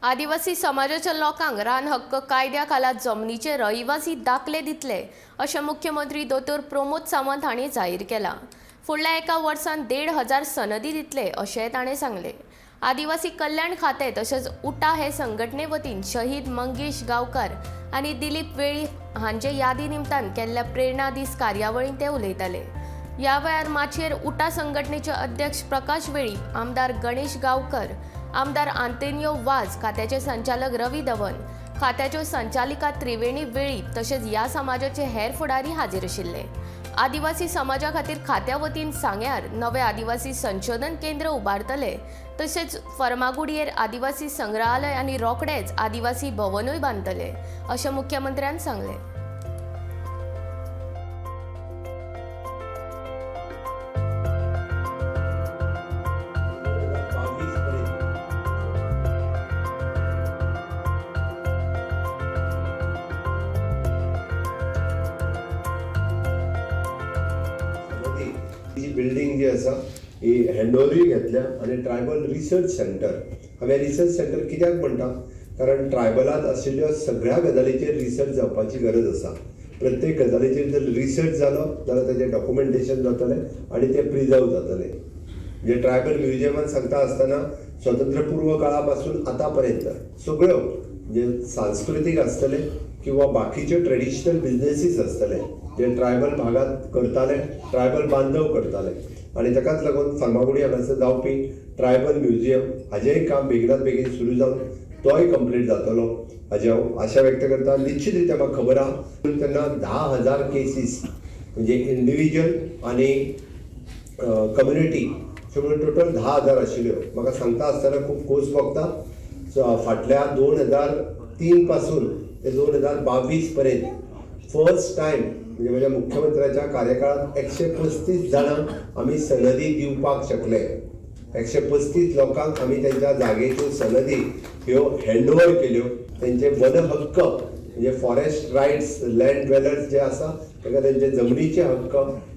आदिवासी समाजाच्या लोकांक रान हक्क कायद्या खाला जमनीचे रहिवासी दाखले दितले, अशें मुख्यमंत्री दोतोर प्रमोद सावंत हांणी जाहीर केलां. फुडल्या एका वर्सान 1500 सनदी दितले, अशेंय ताणें सांगलें. आदिवासी कल्याण खातें तशेंच उटा हे संघटने वतीन शहीद मंगेश गांवकार आनी दिलीप वेळीप हांचे यादी निमतान केल्ल्या प्रेरणा दीस कार्यावळींत ते उलयताले. ह्या वेळार माचयेर उटा संघटनेचे अध्यक्ष प्रकाश वेळीप, आमदार गणेश गांवकर, आमदार आंतोनियो वाज, खात्याचे संचालक रवी धवन, खात्याच्यो संचालिका त्रिवेणी वेळीप तशेंच ह्या समाजाचे हेर फुडारी हाजीर आशिल्ले. आदिवासी समाजा खातीर खात्या वतीन सांग्यार नवे आदिवासी संशोधन केंद्र उबारतले, तशेंच फर्मागुडयेर आदिवासी संग्रहालय आनी रोखडेच आदिवासी भवनूय बांदतले, अशें मुख्यमंत्र्यान सांगलें. 22 पर्यंत. सनदी ही बिल्डींग जी आसा ही हँडओवरूय घेतल्या आनी ट्रायबल रिसर्च सेंटर. हांवें रिसर्च सेंटर कित्याक म्हणटा? कारण ट्रायबलांत आशिल्ल्यो सगळ्या गजालीचेर रिसर्च जावपाची गरज आसा. प्रत्येक गजालीचेर जर रिसर्च जालो जाल्यार ताजें डॉक्युमेंटेशन जातलें आनी तें प्रिजर्व जातलें. म्हणजे ट्रायबल म्युझियमान सांगता आसतना स्वतंत्र पूर्व काळा पासून आतां पर्यंत सगळ्यो म्हणजे सांस्कृतीक आसतले किंवा बाकीच्यो ट्रेडिशनल बिजनेसीस आसतले जे ट्रायबल भागात करताले, ट्रायबल बांधव करताले. आनी ताकाच लागून फार्मागुडी हांगासर जावपी ट्रायबल म्युझियम हाजेंय काम बेगिनात बेगीन सुरू जावन तोय कंप्लीट जातलो, हाजी हांव आशा व्यक्त करता. निश्चित रित्या म्हाका खबर आहा, तेन्ना 10,000 केसीस म्हणजे इंडिविज्युअल आनी कम्युनिटी अश्यो म्हणून टोटल 10,000 आशिल्ल्यो. म्हाका सांगता आसतना खूब खोस भोगता. सो फाटल्या 2003 पासून ते 2022 पर्यंत फर्स्ट टायम म्हणजे म्हज्या मुख्यमंत्र्याच्या कार्यकाळात 135 जाणांक आमी सनदी दिवपाक शकले. 135 लोकांक आमी तेंच्या जागेच्यो सनदी ह्यो हँड ओवर केल्यो. तेंचे वन हक्क म्हणजे फॉरेस्ट रायट्स, लँड ड्वेलर्स जे आसा ताका तेंचे जमनीचे हक्क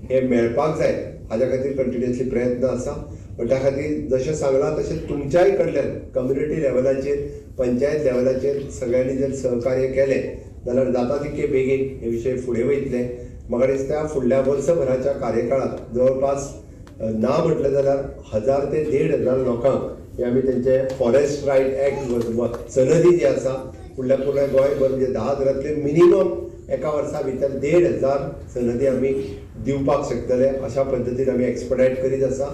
हे मेळपाक जाय, हाज्या खातीर कंटिन्युअसली प्रयत्न आसा. पण त्या खातीर जशें सांगलां तशें तुमच्याय कडल्यान कम्युनिटी लेवलाचेर, पंचायत लेवलाचेर सगळ्यांनी जर सहकार्य केलें जाल्यार जाता तितके बेगीन हे विशय फुडें वयतले. म्हाका दिसता फुडल्या वर्सभराच्या कार्यकाळात जवळपास ना म्हटलें जाल्यार 1000 ते 1500 लोकांक हे आमी तेंचे फॉरेस्ट रायट एक्ट सनदी जी आसा, फुडल्या पुराय गोंयभर म्हणजे 10,000तले मिनिमम एका वर्सा भितर 1500 सनदी आमी दिवपाक शकतले, अशा पद्दतीन आमी एक्सपडायट करीत आसा.